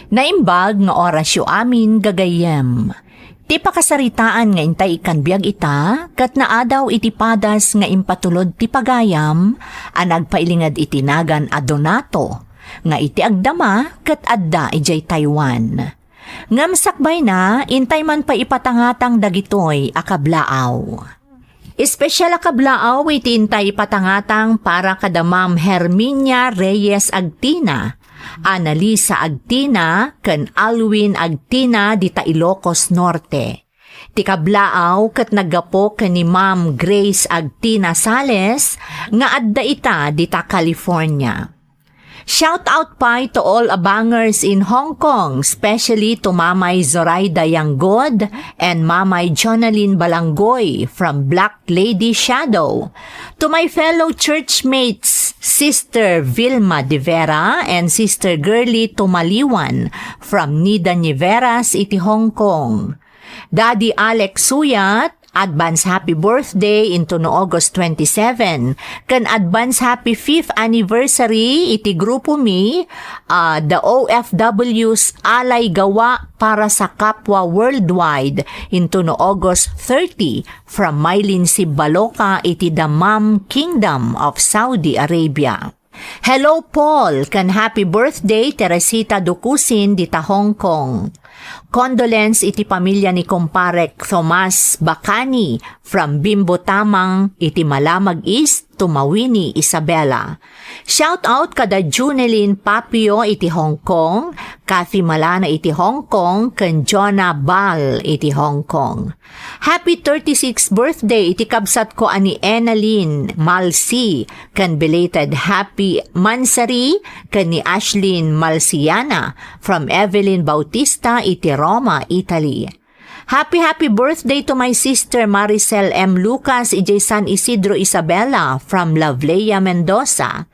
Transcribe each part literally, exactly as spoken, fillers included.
Naimbag nga orasyo amin, gagayyem. Ti pakasaritaan nga intay ikkan biag ita, ket naadaw iti padas nga impatulod ti pagayam a nagpailinged iti nagan a Donato, nga iti agdama ket adda idiay Taiwan. Ngem sakbayna, intay man pay ipatangatang dagitoy a kablaaw. Espesyal a kablaaw iti intay ipatangatang para kada Ma'am Herminia Reyes Agtina, Annalisa Agtina, ken Alwin Agtina dita Ilocos Norte. Ti kablaaw ket naggapu ken ni Ma'am Grace Agtina Sales nga adda ita dita California. Shout out pay to all abangers in Hong Kong, especially to Mamay Zoraida Yanggod and Mamay Jonalyn Balanggoy from Black Lady Shadow. To my fellow churchmates, Sister Vilma De Vera and Sister Girly Tumaliwan from Nida Niveras iti Hong Kong. Daddy Alex Suyat, advance happy birthday into no August twenty-seven, ken advance happy fifth anniversary iti grupo mi, ah, the O F Ws Alay Gawa para sa Kapwa Worldwide into no August thirty from Mylene Sib Baloca iti Dammam Kingdom of Saudi Arabia. Hello, Paul, ken happy birthday, Teresita Dukusin, dita Hong Kong. Condolence iti pamilya ni Kumparek Thomas Bacani from Bimbo Tamang iti Malamag East to Mawini, Isabela. Shout out kada Junelin Papio iti Hong Kong, Kathy Malana iti Hong Kong, ken Jonah Bal iti Hong Kong. Happy thirty-sixth birthday iti kabsatko a ni Enalyn Malsi, ken belated happy mansary ken ni Ashlyn Malsiana from Evelyn Bautista iti Roma, Italy. Happy, happy birthday to my sister Maricel M. Lucas idiay San Isidro, Isabela from Loveleia Mendoza.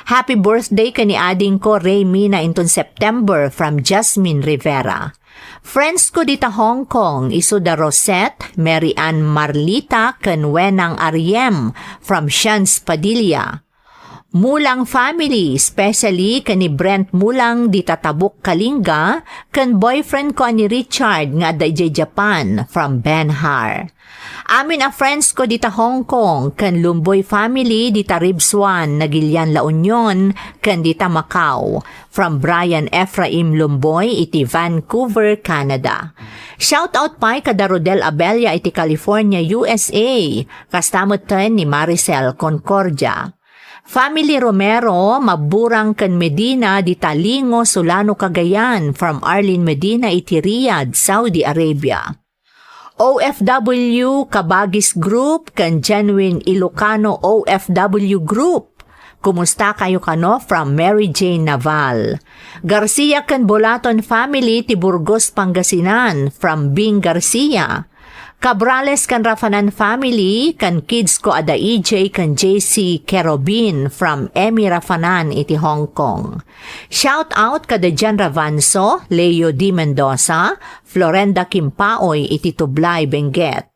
Happy birthday ken ni adingko Ray Mina inton September from Jasmine Rivera. Friends ko dita Hong Kong, isu da Rosette, Mary Ann Marlita, ken Wenang Ariem from Shans Padilla. Mulang family, especially ken ni Brent Mulang dita Tabuk, Kalinga, ken boyfriend ko a ni Richard nga adda idiay Japan from Ben Har. Amin a friends ko dita Hong Kong, ken Lumboy family dita Ribsuan, Nagilian, La Union, ken dita Macau, from Brian Ephraim Lumboy iti Vancouver, Canada. Shout out pay kada Rodel Abella iti California, U S A, kasta metten ni Maricel Concordia. Family Romero, Maburang ken Medina dita Lingo, Solano, Cagayan, from Arlene Medina iti Riyadh, Saudi Arabia. O F W Kabagis Group ken Genuine Ilocano O F W Group. Kumusta kayo kano? From Mary Jane Naval. Garcia ken Bolaton family ti Burgos, Pangasinan, from Bing Garcia. Cabrales ken Rafanan family, ken kids ko a da E J ken J C Kerobin from Emmy Rafanan iti Hong Kong. Shout out kada Jan Ravanso, Leo D. Mendoza, Florenda Kimpaoy iti Tublay, Benguet.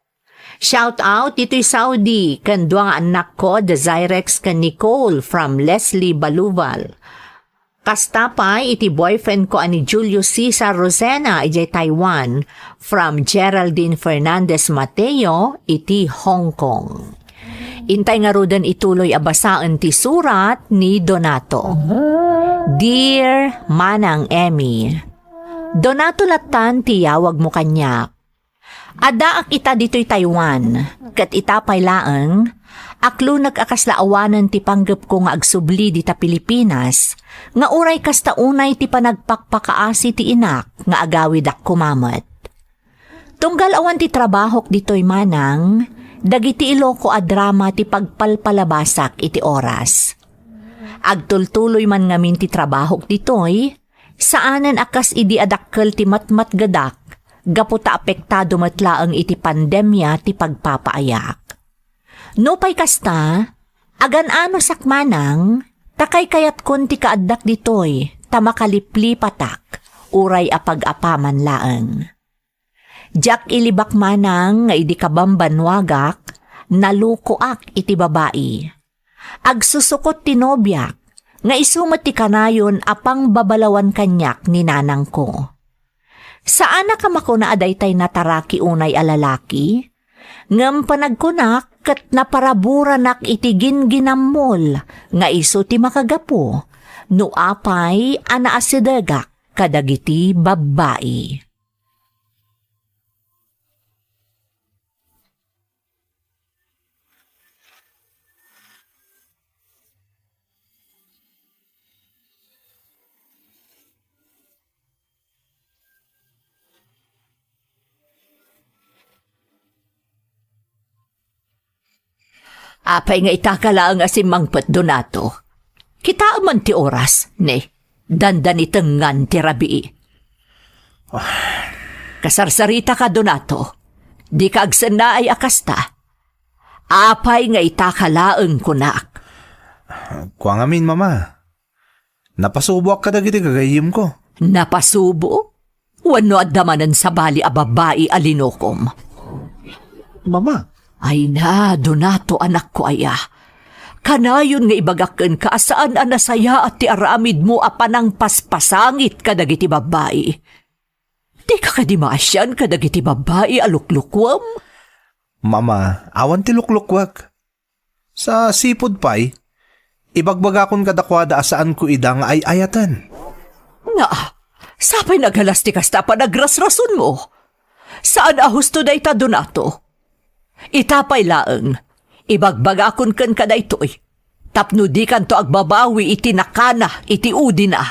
Shout out ditoy Saudi ken dua nga annakko, Desiree ken Nicole from Leslie Baluval. Kasta pay iti boyfriend ko a ni Julio Cesar Rosena idiay Taiwan, from Geraldine Fernandez Mateo iti Hong Kong. Intay ngaruden ituloy a basaen ti surat ni Donato. Dear Manang Emmy, Donato lattan ti yawagmo kaniak. Addaak ita ditoy Taiwan, ket ita pay laeng, aklunek a kasla awanen ti panggepko nga agsubli dita Pilipinas, nga uray kasta unay ti panagpakpakaasi ti inak nga agawidak koma met. Tunggal awan ti trabahok ditoy manang, dagiti Iloko a drama ti pagpalpalabasak iti oras. Agtultuloy man ngamin ti trabahok ditoy, saanen a kas idi a dakkel ti matmatgedak, gapu ta apektado met laeng iti pandemia ti pagpapaayak. Nupay kasta, agan-anosak manang, ta kaykayatkon ti kaaddak ditoy, ta makaliplipatak, uray a pag-apaman laeng. Diak ilibak manang nga idi kabambannuagak, nalukoak iti babai. Agsusukot ti nobiak, nga isu met ti kanayon a pangbabalawan kaniak ni nanangko. Saanak a makuna a daytay nataraki unay a lalaki, ngem panagkunak ket naparaburanak iti ginginammol nga isu ti makagapu no apay a naasidegak kadagiti babbai. Apay nga itaka laeng a simmangpet, Donato? Kitaem man ti oras, ne, dandanitengan ti rabii. Ah. Kasarsaritaka, Donato. Dika agsennaay a kasta. Apay nga itaka laeng kunak? Kua ngamin, Mama. Napasuboak kadagiti gagayyemko. Napasubo? Wenno adda manen sabali a babbai a linukom? Mama. Ay na, Donato, anakko aya. Kanayon nga ibagak kenka a saan a nasayaat ti aramidmo a panangpaspasangit kadagiti babbai. Dika kadi maasian kadagiti babbai a luklukuem? Mama, awan ti luklukuek. Sa sipud pay, ibagbagakon kadakuada a saanko ida nga ay-ayaten. Nga, sapay nagalas ti kasta a panagrasrasonmo. Saan a husto dayta, Donato. Ita pay laeng, ibagbagakon kenka daytoy, tapno dikanto agbabawi iti nakana iti udina.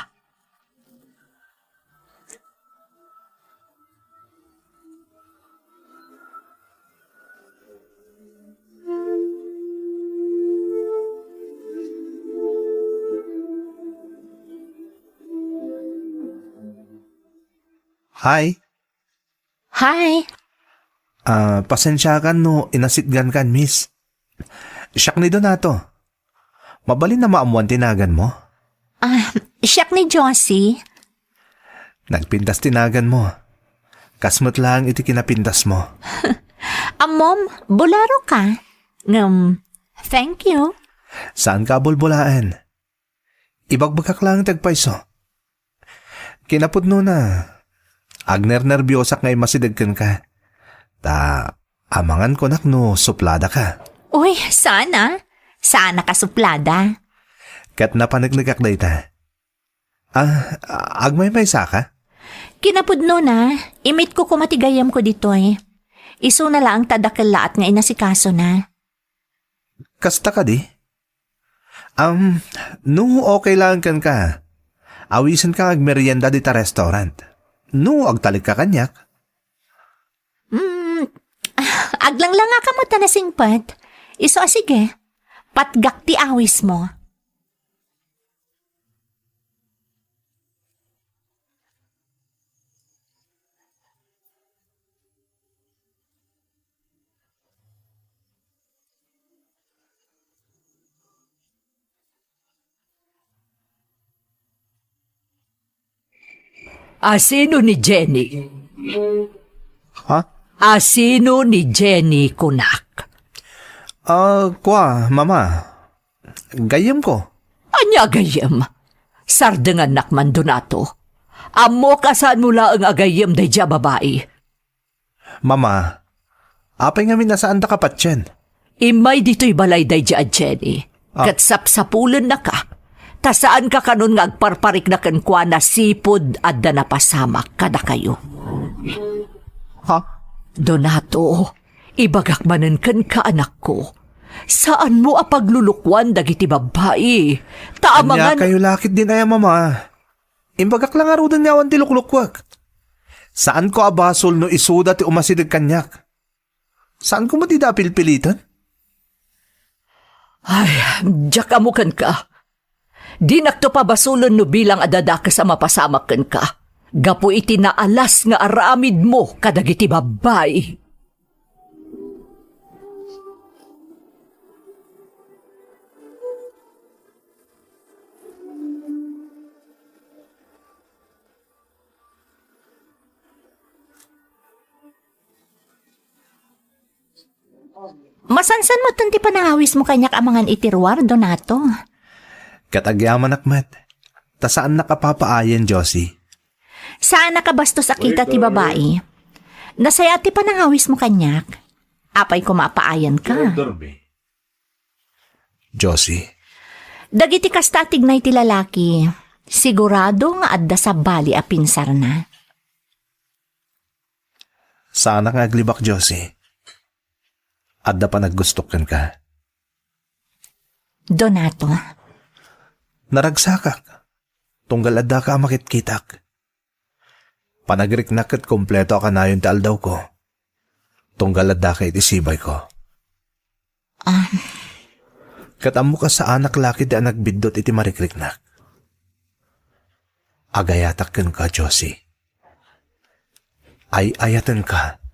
Hi. Hi. Ah, pasensiakan no inasitgankan, miss. Siak ni Donato. Mabalin a maammuan ti naganmo? Ah, siak ni Josie. Nagpintas ti naganmo. Kas met laeng iti kinapintasmo. Ammom, bularo ka. Ngem, thank you. Saanka a bulbolaen. Ibagbagak laeng ti agpayso. Kinapudnona, agnernerbiosak nga immasideg kenka. Ta, amangan kunak no supladaka. Uy, saan a. Saanak a suplada. Ket napaneknekak dayta. Ah, agmaymaysaka? Kinapudnona, imitko koma ti gayyemko ditoy. Isuna laeng ta dakkel laat nga inasikasona. Kasta kadi? Am, no okay laeng kenka, awisenka nga agmerienda dita restaurant. No agtalekka kaniak? Mm, aglanglangaka met a nasingpet. Isu a sige, patgak ti awismo. Asino ni Jenny? Ha? Asino ni Jenny, kunak? Ah, kua, Mama. Gayyemko. Ania a gayyem? Sardengannak man, Donato. Ammok a saanmo laeng a gayyem daydiay a babai. Mama, apay ngamin a saanta kapatien? Immay ditoy balay daydiay a Jenny, ah, ket sapsapulennaka, ta saanka kanon nga agparparikna kenkuana sipud adda napasamak kadakayo. Ha? Donato, ibagak manen kenka, anakko, saanmo a paglulukuan dagiti babbai. Ta amangan— Ania kayo lakit din aya, Mama? Imbagak la ngaruden nga awan ti luklukuek. Saanko a basol no isuda ti umasideg kaniak. Saanko met ida a pilpiliten? Ay, diak ammo kenka. Dinakto pabasolen no bilang a dadakes a mapasamak kenka gapu iti naalas nga aramidmo kadagiti babbai. Masansan metten ti panangawismo kaniak amangan iti ruar, Donato. Ket agyamanak met, ta saannak a papaayen, Josie. Saanak a bastos a kita ti babai. Nasayaat ti panangawismo kaniak. Apay koma a paayanka? Josie. Dagiti kasta a tignay ti lalaki, sigurado nga adda sabali a pinsarna. Saanak nga aglibak, Josie. Adda panaggustok kenka. Donato. Naragsakak. Tunggal addaka a makitkitak. Panagriknak ket kompleto a kanayon ti aldawko. Tunggal addaka iti sibayko. Ah. Ket ammok a saanak la ketdi a nagbiddut iti marikriknak. Agayatak kenka, Josie. Ay-ayatenka.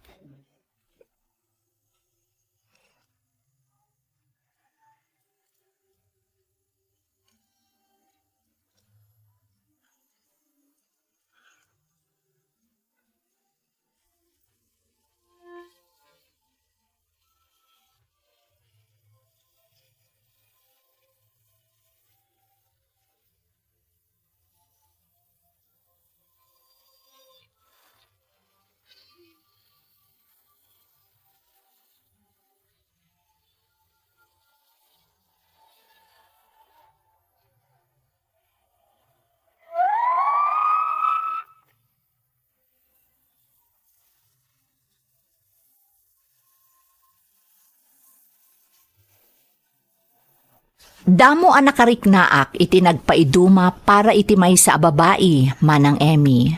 Damo a nakariknaak iti nagpaiduma para iti maysa a babai, Manang Emmy.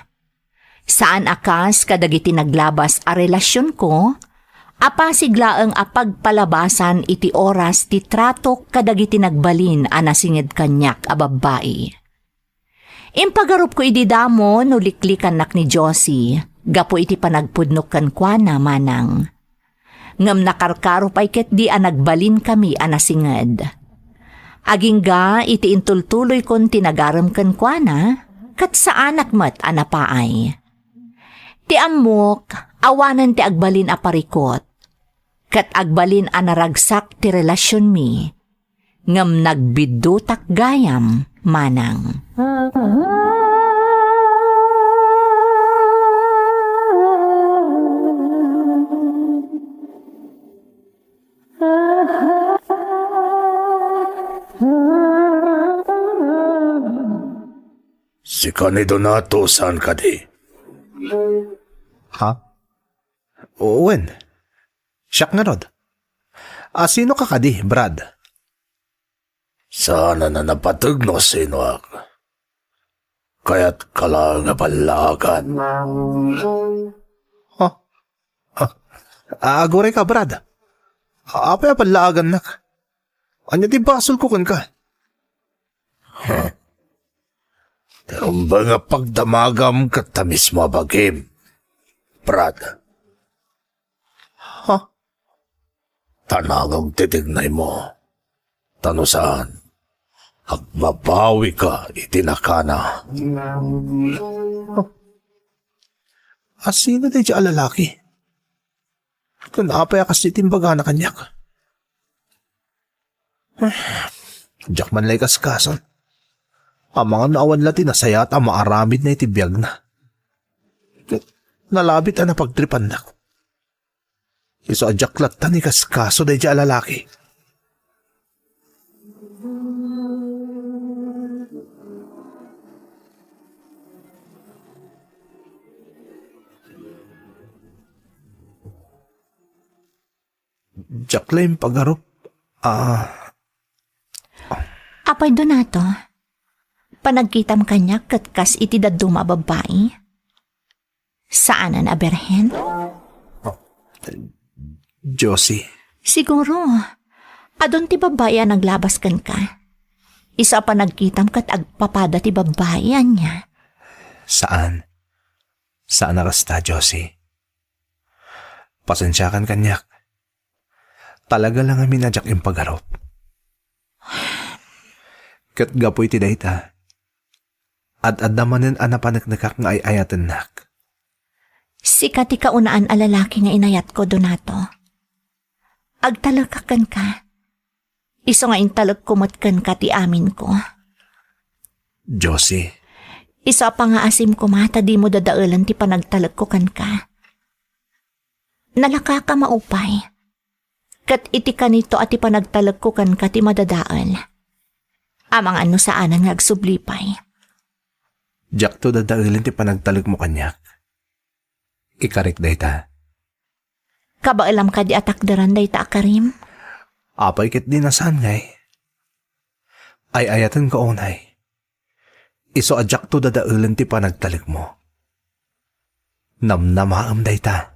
Saan a kas kadagiti naglabas a relasionko, a pasig laeng a pagpalabasan iti oras ti tratok kadagiti nagbalin a nasinged kaniak a babbai. Impagarupko idi damo no liklikannak ni Josie gapu iti panagpudnok kenkuana, Manang. Ngem nakarkaro pay ketdi a nagbalinkami a nasinged. Agingga iti intultuloykon ti nagarem kenkuana, ket saanak met a napaay. Ti ammok, awanen ti agbalin a parikut, ket agbalin a naragsak ti relasionmi. Ngem nagbiddutak gayam, Manang. Sika ni Donato, saan kadi? Ha? Wen, siak ngarud. A, sino ka kadi, Brad? Saanen a napateg no sinoak. Kayatka laeng a ballaagan. Ha? Ah, aguray ka, Brad. Apay a ballaagannak? Ania ti basolko kenka? Huh. Ti rumbeng a pagdamagam ket ta mismo a bagim, Brad. Ha? Tanagog ti tignaymo. Ta no saan, agbabawika iti nakana. Huh. A, sino daydiay a lalaki? Ken apay a kasdi ti imbagana kaniak? Diak man la ikaskason. Amangan no awan la ti nasayaat a maaramidna iti biagna. Nalabit a napagtripannak. Isu a diak latta nikaskaso daydiay a lalaki. Diak la impagarup. Ah. Apay, Donato, panagkitam kaniak ket kas iti dadduma a babbai? Saanen a birhen? Josie. Siguro, adun ti babbai a naglabas kenka. Isu a panagkitam ket agpapada ti babbai, ania? Saan. Saan a kasta, Josie. Pasensiakan kaniak. Talaga la ngamin a diak impagarup. Ket gapu iti dayta, ad-adda manen a napaneknekak nga ay-ayatennak. Sika ti kaunaan a lalaki nga inayatko, Donato. Agtalekak kenka. Isu nga intalekko met kenka ti aminko. Josie. Isu a pangaasim koma ta dimo dadaelen ti panagtalekko kenka. Nalakaka maupay. Ket iti kanito a ti panagtalekko kenka ti madadael. Amangan no saanen nga agsubli pay. Diakto dadaelen ti panagtalekmo kaniak. Ikarik dayta. Kabaelam kadi a takderan dayta a karim? Apay ket di na saan ngay? Ay-ayatenka unay. Isu a diakto dadaelen ti panagtalekmo. Namnamaem dayta.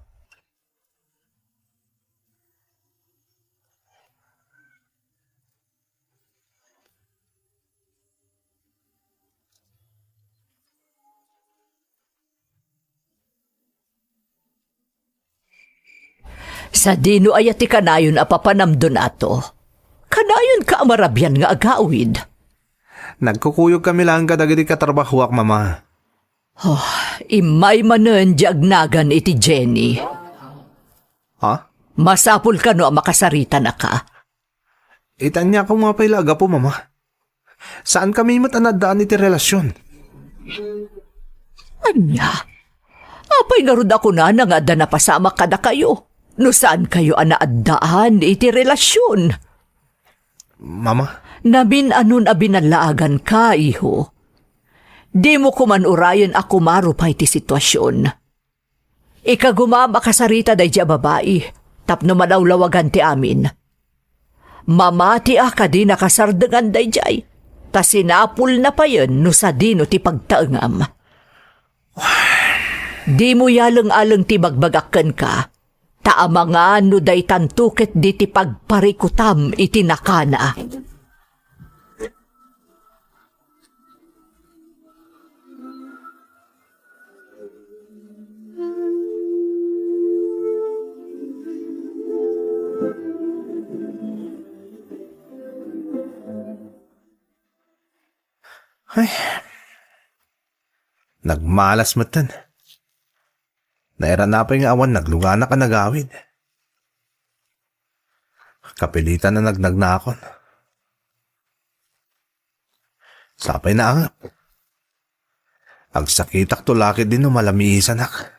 Sadino aya ti kanayon a papanamdon ato? Kanayonka a marabian nga agawid. Nagkukuyogkami laeng kadagiti katrabahoak, Mama. Oh, immay manen di agnagan iti Jenny. Ha? Masapul kano a makasaritanaka. Ita ania koma pay la a gapu, Mama. Saankami met a naaddaan iti relasion. Ania? Apay ngarud a kunana nga adda napasamak kadakayo no saankayo a naaddaan iti relasion? Mama? Namin-anon a binallaaganka, iho. Dimo koman urayen a kumaro pay ti situasion. Ikagumam a kasarita daydiay a babai tapno malawlawagan ti amin. Mamati a kadi nakasardengan daydiay, ta sinapulna payen no sadino ti pagtaengam. Dimo yaleng-aleng ti ibagbagak kenka, ta amangan no daytanto ketdi ti pagparikutam iti nakana. Ay. Nagmalas metten. Nairana pay nga awan nagluganak a nagawid. Kapilitan a nagnagnakon. Sapay naangep. Agsakitak to lakit din no malamiisanak.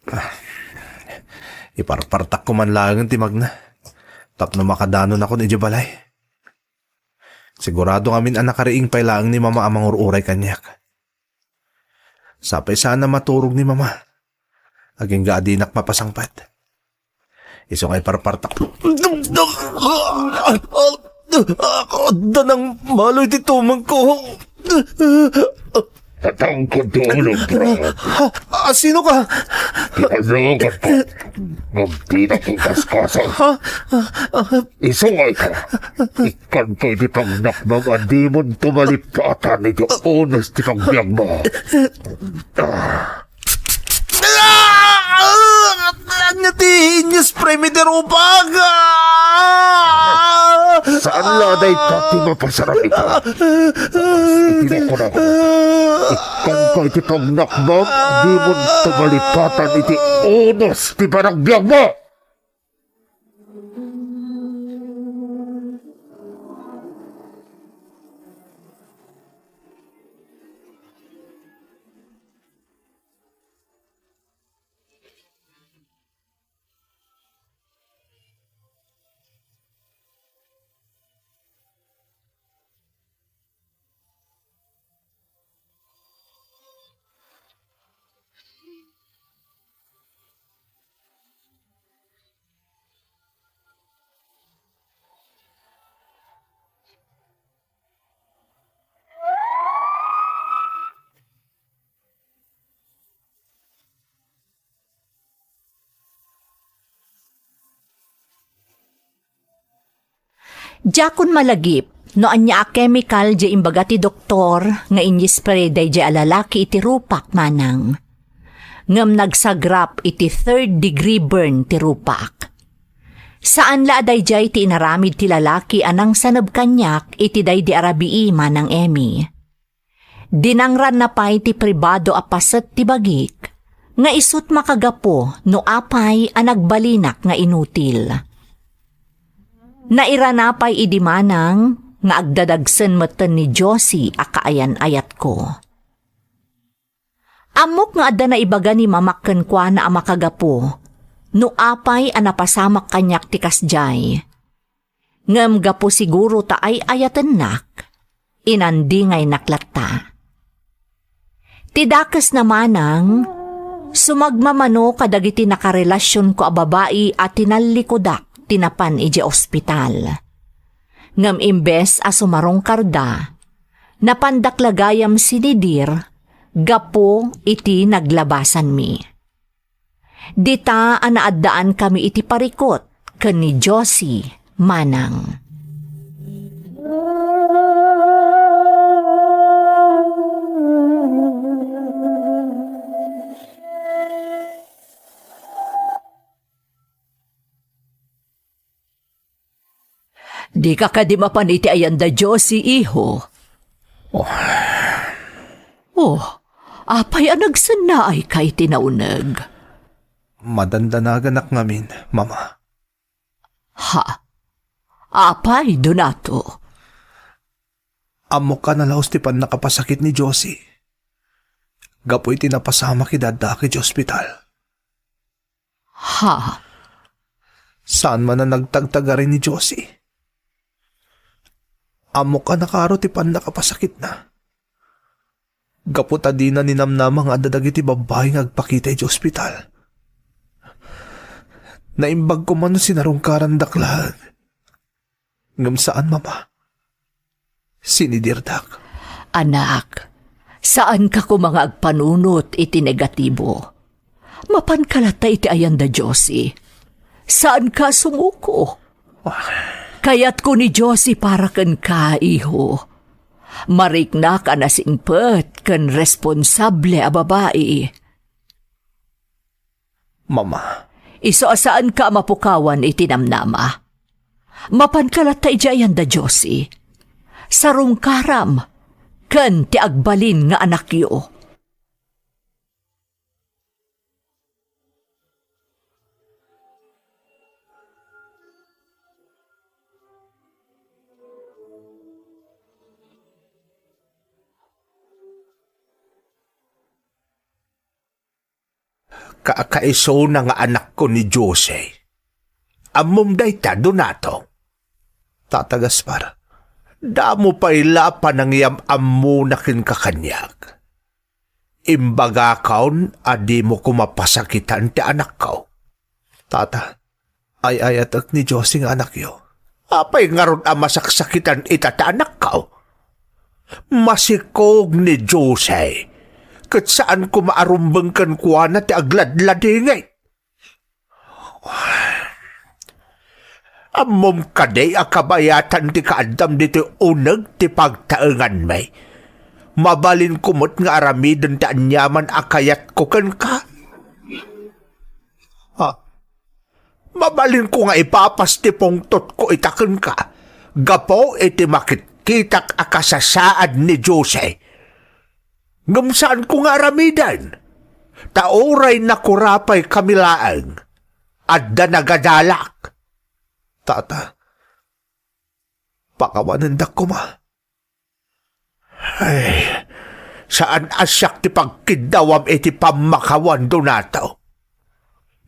Ah, iparpartak ko man laengen ti magna tapno makadanon akon idiay balay. Sigurado ngamin a nakariing pay laeng ni Mama a mangur-uray kaniak. Sapay saan a maturog ni Mama. Agingga a dinak mapasangpet. Isu nga iparpartak. Adda nang malo iti tumengko. Tatangkod ti ulom, Brad. Ah, sino ka? Tinalngakan ka. Ngem dinak ikaskaso. Ha? Isu nga ita. Ikkanto iti pangnakmam a dimon tumalipatan iti unos ti pagbiagmo. Ah. Ania ti inyuspray mi ti rupak? Saan la dayta ti mapasarap ita? Iti nakunak. Ikkanto iti pangnakmam, dimon tumalipatan iti unos ti panagbiagmo. Diakon malagip no ania a chemical diay imbaga ti doktor nga inyispray daydiay a lalaki iti rupak, manang. Ngem nagsagrap iti third degree burn ti rupak. Saan la a daydiay ti inaramid ti lalaki a nangsaneb kaniak iti daydi a rabii, Manang Emmy. Dinangranna pay ti pribado a paset ti bagik, nga isut' makagapu no apay a nagbalinak nga inutil. Nairana pay idi manang, nga agdadagsen metten ni Josie a kaayan-ayatko. Ammok nga adda naibaga ni Mamak kenkuana a makagapu no apay a napasamak kaniak ti kasdiay. Ngem gapu siguro ta ay-ayatennak, inandingaynak latta. Ti dakesna manang, sumagmamano kadagiti nakarelasionko a babai a tinallikudak ti napan idiay ospital. Ngem imbes a sumarungkarda, napandak la gayam sinidir gapu iti naglabasanmi. Dita a naaddaankami iti parikut ken ni Josie manang. Dika kadi mapan iti ayanda Josie, iho? Oh. Oh, apay a nagsennaayka iti nauneg? Madandanaganak ngamin, Mama. Ha? Apay, Donato? Ammok a nalaos ti pannakapasakit ni Josie. Gapu iti napasamak idi addaak iti ospital. Ha? Saan man a nagtagtagari ni Josie. Ammok a nakaaro ti pannakapasakitna. Gapu ta dina ninamnama nga adda dagiti babbai nga agpakita iti ospital. Naimbag koma no sinarungkarandak laeng. Ngem saan, Mama. Sinidirdak. Anak, saanka koma nga agpanunot iti negatibo. Mapanka latta iti ayanda Josie. Saanka a sumuko. Kayatko ni Josie para kenka, iho. Mariknak a nasingpet ken responsable a babai. Mama. Isu a saanka a mapukawan iti namnama. Mapanka latta idiay ayanda Josie. Sarungkaram ken ti agbalin nga anakyo. Kakaisuna nga anakko ni Jose. Ammom dayta, Donato? Tata Gaspar, damo pay la a panangiyam-ammona kenka kaniak. Imbagakon a dimo koma pasakitan ti anakko. Tata, ay-ayatek ni Jose nga anakyo. Apay ngarud a masaksakitan ita ti anakko? Masikog ni Jose, ket saan koma a rumbeng kenkuana ti agladladingit. Ammom kadi a kabayatan ti kaaddam ditoy uneg ti pagtaenganmi? Mabalinko met nga aramiden ti aniaman a kayatko kenka. Ha? Mabalinko nga ipapas ti pungtotko ita kenka gapu iti makitkitak a kasasaad ni Jose. Ngem saanko nga aramiden, ta uray nakurapay kami laeng, adda nagadalak. Tata, pakawanendak koma. Ay, saan a siak ti pagkiddawam iti pammakawan, Donato.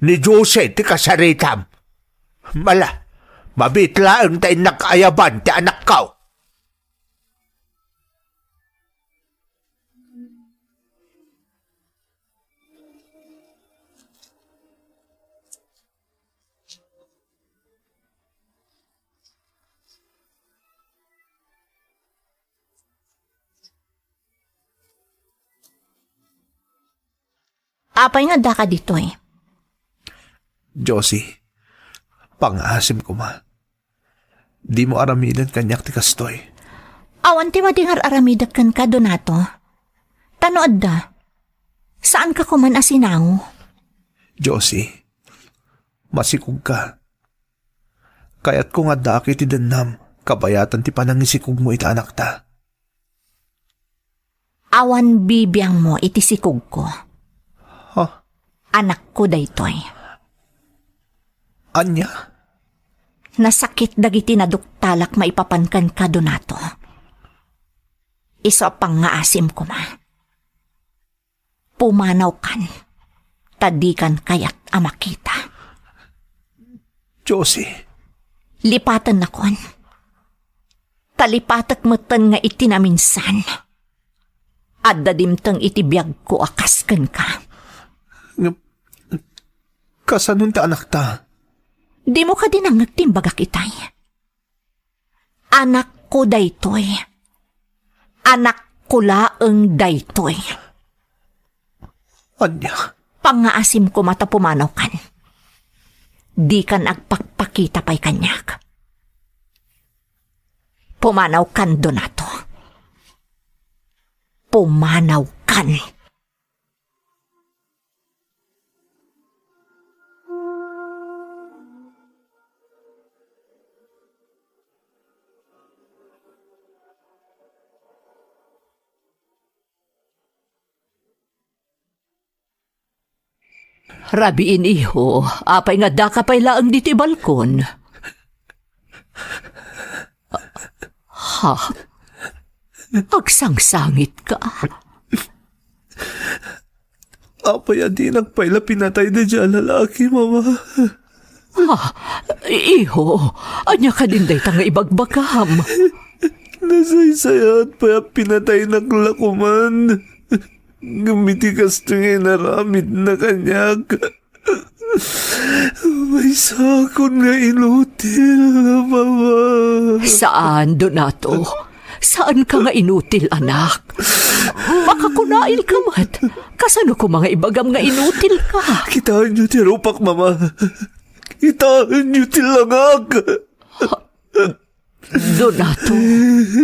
Ni Jose ti kasaritam. Mala, mabiit laeng ta innak ayaban ti anakko. Apay nga addaka ditoy? Josie, pangaasim koma. Dimo aramiden kaniak ti kastoy. Awan ti madi nga ar-aramidek kenka, Donato. Ta no adda, saanka koman a sinango. Josie, masikogka. Kayatko nga addaak iti dennam, kabayatan ti panangisikogmo iti anakta. Awan bibiangmo iti sikogko. Ha? Anakko daytoy. Ania? Nasakit dagiti naduktalak maipapan kenka, Donato. Isu a pangngaasim koma. Pumanawkan, ta dikan kayat a makita. Josie. Lipatennakon. Ta lipatek metten nga iti naminsan. Adda dimteng iti biagko a kas kenka. Ngem, kasano ti anakta? Dimo kadi nangngeg ti imbagak itay? Anakko daytoy. Anakko laeng daytoy. Ania? Pangngaasim koma ta pumanawkan. Dikan agpakpakita pay kaniak. Pumanawkan, Donato. Pumanawkan. Rabiin, iho, apay nga daka pay laeng ditoy balkon? Ha? Agsangsangitka? Apay a dinak pay la pinatay daydiay a lalaki, Mama? Ah, iho, ania kadin dayta nga ibagbagam? Nasaysayaat pay a pinataynak la koman. Ngem iti kastoy nga inaramidna kaniak, maysakon nga inutil, Mama. Saan, Donato. Saanka nga inutil, anak. Makakunailka met. Kasano koma nga ibagam nga inutilka? Kitaenyo ti rupak, Mama. Kitaenyo ti langak. Donato.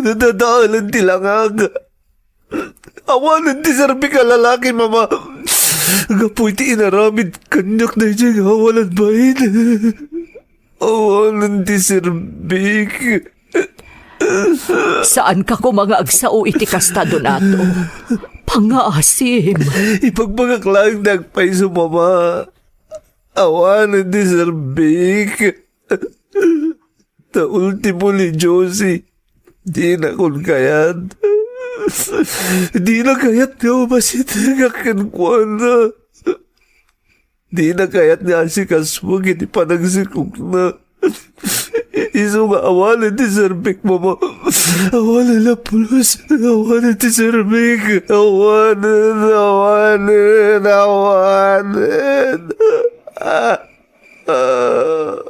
Nadadaelan ti langak. Awanen ti serbik a lalaki, Mama. Gapu iti inaramid kaniak daydiay nga awalan bain. Awanen ti serbik. Saanka koma nga agsao iti kasta, Donato. Pangngaasim. Ibagbagak laeng ti agpayso, Mama. Awanen ti serbik. Ta ultimo ni Josie, dina kon kayat. Dina kayat nga umasitengak kenkuana. Dina kayat nga asikasuak iti panagsikogna. Isu nga awanen ti serbik, Mama. Awanen a pulos. Awanen ti serbik. Awanen, awanen, awanen. Ah, ah.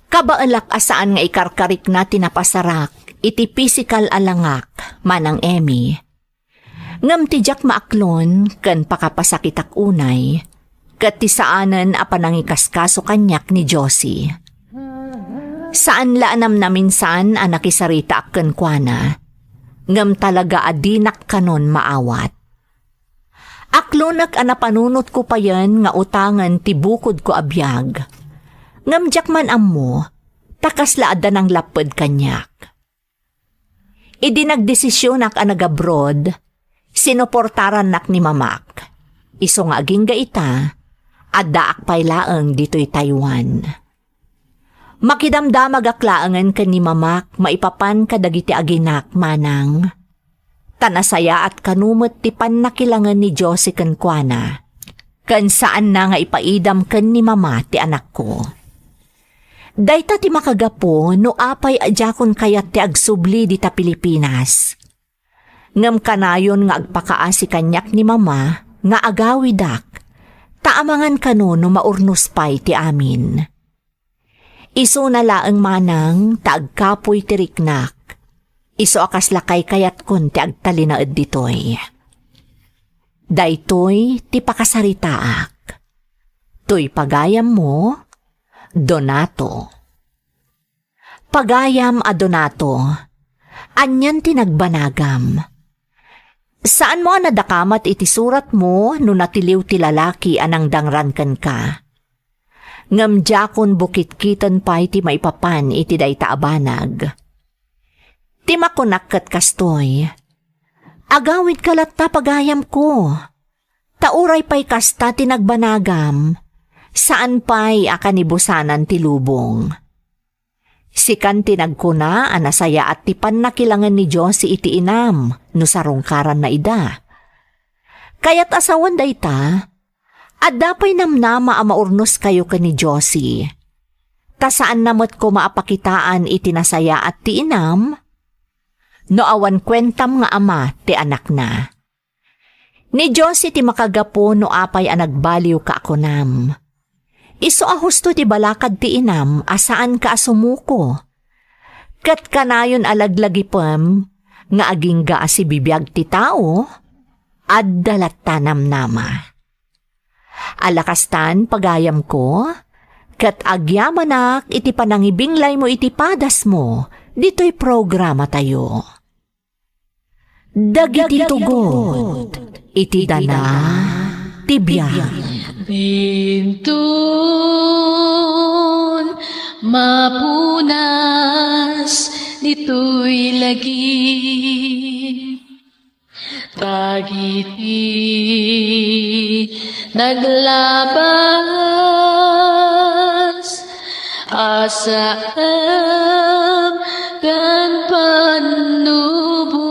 Kabaelak a saan nga ikarkarikna ti napasarak iti pisikal a langak, Manang Emmy. Ngem ti diak maaklon ken pakapasakitak unay, ket ti saanen a panangikaskaso kaniak ni Josie. Saan la a namnaminsan a nakisaritaak kenkuana, ngem talaga a dinak kanon maawat. Aklonek a napanunotko payen nga utangen ti bukodko a biag. Ngem diak man ammo, ta kasla adda nanglapped kaniak. Idi nagdesisionak a nag-abroad, sinuportarannak ni Mamak. Isu nga agingga ita, addaak pay laeng ditoy Taiwan. Makidamdamagak laengen ken ni Mamak maipapan kadagiti aginak, Manang. Ta nasayaat kano met ti pannakilangen ni Josie kenkuana. Ken saanna nga ipaidam ken ni Mama ti anakko. Dayta ti makagapu no apay a diakon kayat ti agsubli dita Pilipinas. Ngem kanayon nga agpakaasi kaniak ni Mama nga agawidak, Ta amangan kano no maurnos pay ti amin. Isuna laeng manang ta agkapuy ti riknak. Isu a kasla kaykayatkon ti agtalinaed ditoy. Daytoy ti pakasaritaak. Toy pagayammo, Donato. Pagayam a Donato, anian ti nagbanagam? Saanmo a nadakamat iti suratmo no natiliw ti lalaki a nangdangran kenka? Ngem diakon bukitkiten pay ti maipapan iti dayta a banag. Ti makunak ket kastoy, agawidka latta, pagayamko. Ta uray pay kasta ti nagbanagam, saan pay a kanibusanan ti lubong. Sikan ti nagkuna a nasayaat ti pannakilangen ni Josie iti inam no sarungkaranna ida. Kayat a sawen dayta, adda pay namnama a maurnoskayo ken ni Josie. Ta saanna met koma a pakitaan iti nasayaat ti inam no awan kuentam nga ama ti anakna. Ni Josie ti makagapu no apay a nagbaliwka a kunam. Isu a husto ti balakad ti inam a saanka a sumuko. Ket kanayon a laglagipem nga agingga a sibibiag ti tao, adda latta namnama. Ala kastan, pagayamko, ket agyamanak iti panangibinglaymo iti padasmo ditoy programatayo. Dagiti tugot iti dana ti biag. Inton mapunas ditoy lagip, dagiti naglabas, asaem ken pannubo,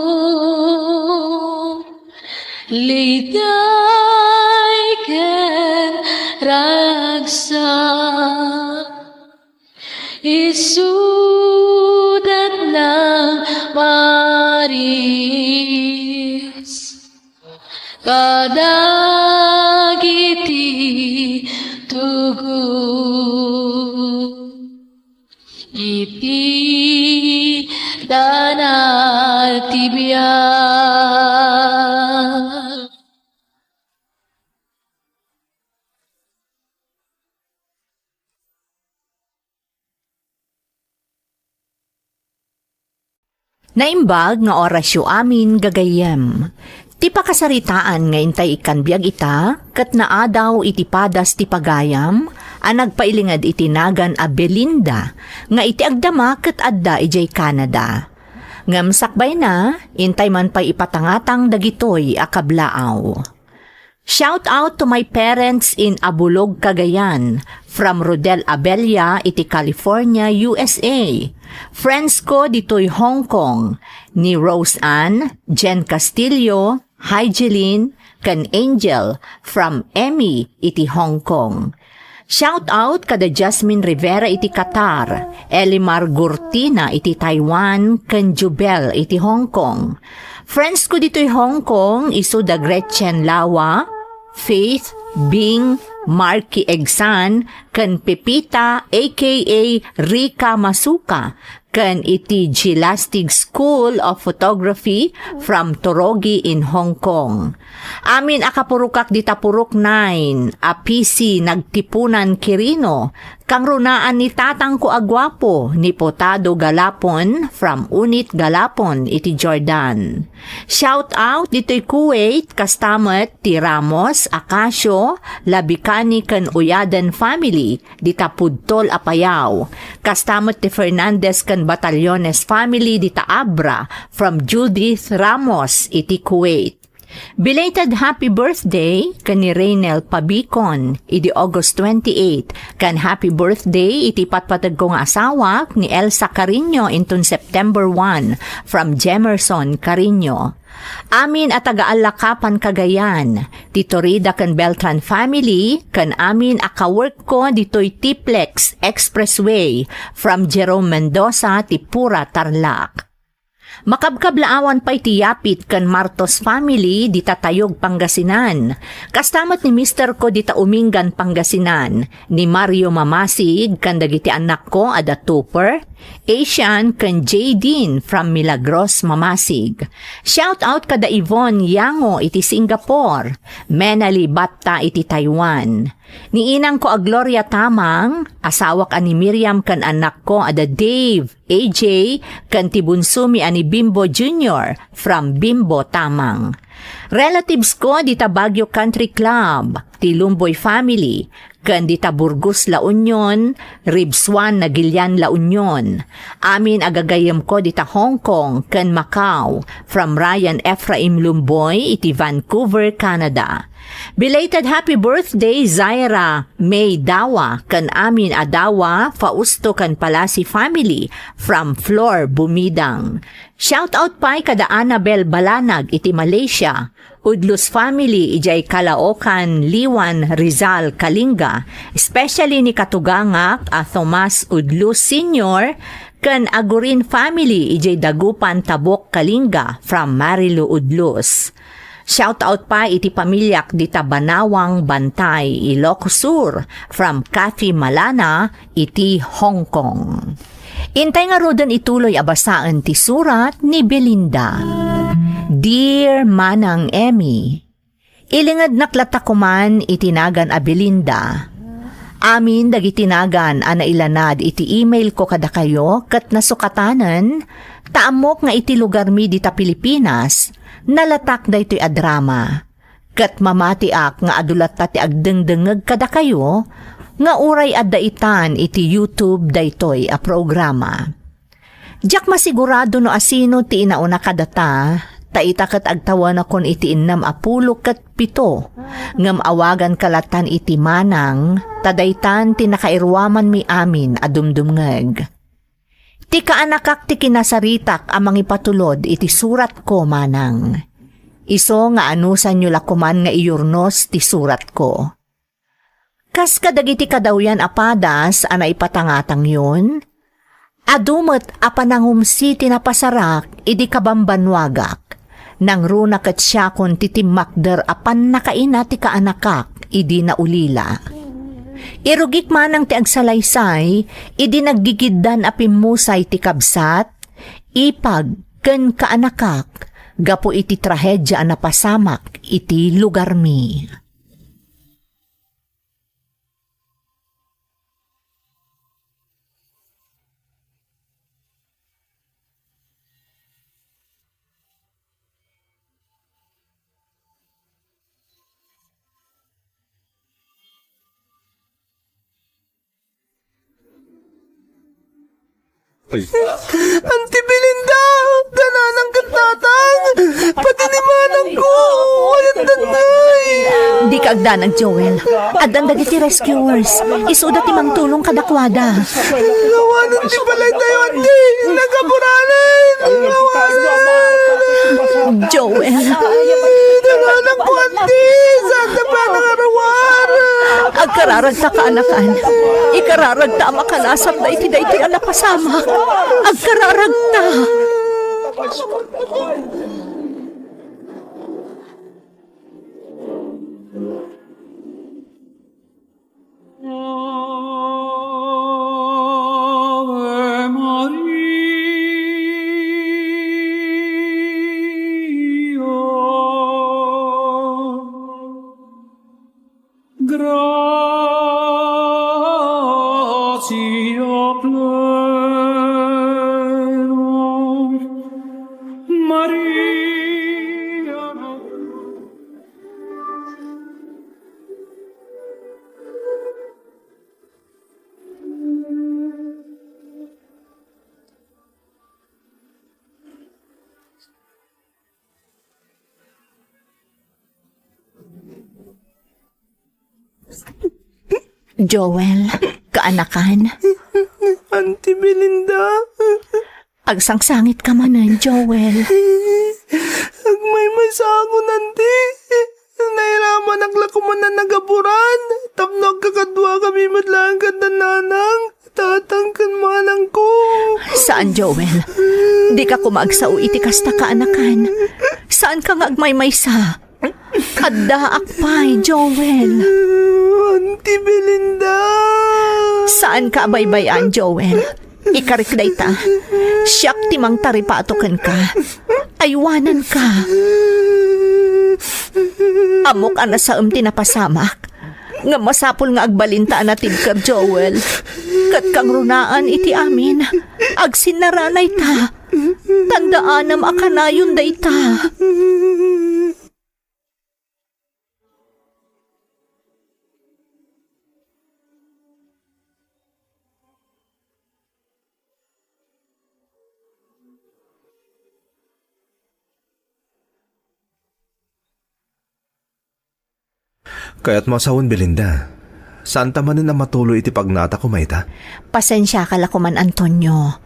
liday ken ragsak. Isudat nang maris kadagiti tugot iti dana ti biag. Naimbag nga orasyo amin, gagayyem. Ti pakasaritaan nga intay ikkan biag ita, ket naadaw iti padas ti pagayam a nagpailinged iti nagan a Belinda, nga iti agdama ket adda idiay Canada. Ngem sakbayna, intay man pay ipatangatang dagitoy a kablaaw. Shout out to my parents in Abulog, Cagayan, from Rodel Abella iti California, U S A. Friends ko ditoy Hong Kong, ni Rose Ann, Jen Castillo, Hygeline, ken Angel, from Emmy iti Hong Kong. Shout out kada Jasmine Rivera iti Qatar, Elimar Gurtina iti Taiwan, ken Jubel iti Hong Kong. Friends ko ditoy Hong Kong, isu da Gretchen Lawa, Faith, Bing, Marky Egsan, ken Pepita, A K A Rika Masuka, ken iti Gilastig School of Photography from Torogi in Hong Kong. Amin a kapurokak dita purok nine a P C Nagtipunan Quirino, kangrunaan ni tatangko a guapo, ni Potado Galapon from Unit Galapon iti Jordan. Shout out ditoy Kuwait, kasta met ti Ramos, Acacio, Labicani ken Uyaden family, dita pudtol a Payao. Kasta met ti Fernandez ken Batallones family dita Abra, from Judith Ramos iti Kuwait. Belated happy birthday ken ni Reynel Pabicon idi August twenty-eight, ken happy birthday iti patpategko nga asawak ni Elsa Carino inton September one, from Jemerson Carino. Amin a taga Alacapan, Cagayan, ti Torida ken Beltran family, ken amin a kawork ko ditoy Tiplex Expressway, from Jerome Mendoza, ti Pura, Tarlac. Makabkablaawan pay ti yapit ken Martos family dita Tayog, Pangasinan. Kasta met ni mister ko dita Umingan, Pangasinan, ni Mario Mamasig ken dagiti annakko a da Tupper, Asian ken Jadine from Milagros, Mamasig. Shout out kada Yvonne Yango iti Singapore, Menali Batta iti Taiwan. Ni inangko a Gloria Tamang, asawak a ni Miriam ken annakko a da Dave, A J, ken ti bunsomi a ni Bimbo Junior from Bimbo Tamang. Relatives ko dita Baguio Country Club, ti Lumboy family, ken dita Burgos, La Union, Ribsuan, Nagilian, La Union. Amin a gagayyemko dita Hong Kong ken Macau, from Ryan Ephraim Lumboy iti Vancouver, Canada. Belated happy birthday, Zaira May Dawa, ken amin a Dawa, Fausto ken Palasi family, from Flor Bumidang. Shout out pay kada Annabel Balanag iti Malaysia, Udlos family idiay Caloocan, Liwan, Rizal, Kalinga, especially ni katugangak a Tomas Udlos Senior ken Agurin family idiay Dagupan, Tabuk, Kalinga, from Marilu Udlos. Shout out pay iti pamiliak dita Banawang, Bantay, Ilocos Sur, from Kathy Malana iti Hong Kong. Intay ngaruden ituloy a basaen ti surat ni Belinda. Dear Manang Emmy, ilingednak latta koman iti nagan a Belinda. Amin dagiti nagan a nailanad iti email ko kadakayo ket nasukatanen, ta ammok nga iti lugarmi dita Pilipinas, nalatak daytoy a drama. Ket mamatiak nga adu latta ti agdengdengngeg kadakayo nga uray adda itan iti YouTube daytoy a programa. Diak masigurado no asino ti inauna kadata, ta ita ket agtawenakon iti innem a pulo ket pito, ngem awaganka lattan iti manang, ta daytan ti nakairuamanmi amin a dumdumngeg. Ti kaanakak ti kinasaritak a mangipatulod iti suratko, manang. Isu nga anusanyo la koman nga iyurnos ti suratko. Kas kadagiti kadawyan a padas a naipatangatangyon, adu met a panangumsi ti napasarak idi kabambannuagak. Nangruna ket siakon ti timmakder a pannakaina ti kaanakak idi naulila. Irugik manang ti agsalaysay idi naggigiddan a pimmusay ti kabsat, ipag, ken kaanakak gapu iti trahedia a napasamak iti lugarmi. Auntie Belinda, dananang ket tatang, pati ni manangko, ayan danay. Dika agdanag, Joel. Addan dagiti rescuers. Isuda ti mangtulong kadakuada. Awanen ti balaytayo, Auntie. Nagaburanen. Awanen. Joel. Ay, dananang ko, Auntie. Saan ta pa nangaruar? Agkararagta, kaanakan. Ikararagta a makalasat daytoy, daytoy a napasamak. Agkararagta. Ave Maria, gratia plena, Maria. Joel, kaanakan. Auntie Belinda. Agsangsangitka manen, Joel. Agmaymaysaakon, Auntie. Nairamanak la koman a nagaburan tapno agkakaduakami met laeng ken da nanang. tatang ken manangko. Saan, Joel. Dika koma agsao iti kasta, kaanakan. Saanka nga agmaymaysa. Addaak pay, Joel. Auntie Belinda. Saanka a baybay-an, Joel. Ikarik dayta. Siak ti mangtaripato kenka. Aywananka. Ammok a nasaem ti napasamak. Ngem masapul nga agbalinta a natibker, Joel. Ket kangrunaan iti amin, agsinnaranayta. Tandaanam a kanayon dayta. Kayatmo a sawen, Belinda. Saanta manen a matuloy iti pagnata koma ita? Pasensiaka la koman, Antonio.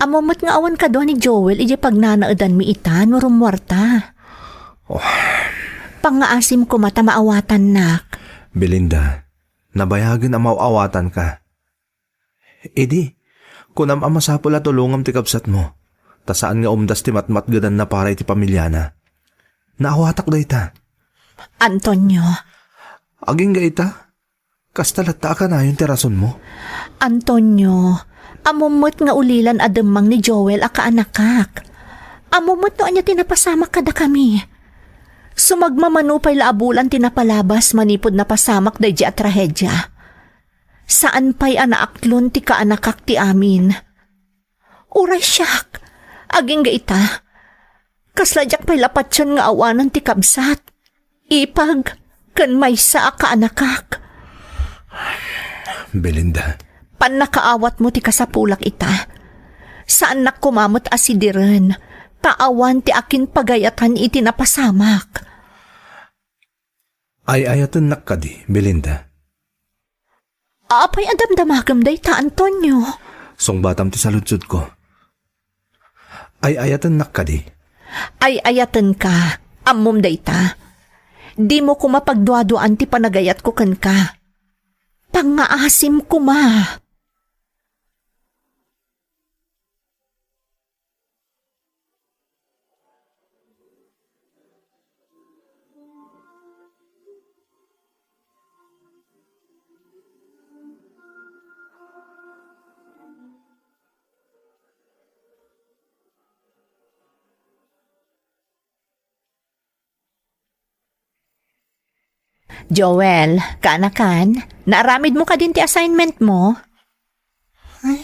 Ammom met nga awan kadua ni Joel idiay pagnanaedanmi ita no rummuarta. Oh. Pangngaasim koma ta maawatannak. Belinda, nabayagen a maaw-awatanka. Idi, kunam a masapul a tulongam ti kabsatmo, ta saan nga umdas ti matmatgedanna para iti pamiliana. Naawatak dayta. Antonio. Agingga ita, kasta latta a kanayon ti rasonmo? Antonio, ammom met nga ulilan a demmang ni Joel a kaanakak. Ammom met no ania ti napasamak kadakami. Sumagmamano pay la a bulan ti napalabas manipud napasamak daydi a trahedia. Saan pay a naaklon ti kaanakak ti amin. Uray siak, agingga ita, kasla diak pay la patien nga awanen ti kabsat, ipag, ken maysa a kaanakak. Belinda. Pannakaawatmo ti kasapulak ita. Saannak koma met a sidiren, ta awan ti akinpagayatan iti napasamak. Ay-ayatennak kadi, Belinda? Apay a damdamagem dayta, Antonio? Sungbatam ti saludsodko. Ay-ayatennak kadi? Ay-ayatenka, ammom dayta. Dimo koma pagduaduaan ti panagayatko kenka. Pangngaasim koma. Joel, kaanakan, naaramidmo kadin ti assignment mo? Ay.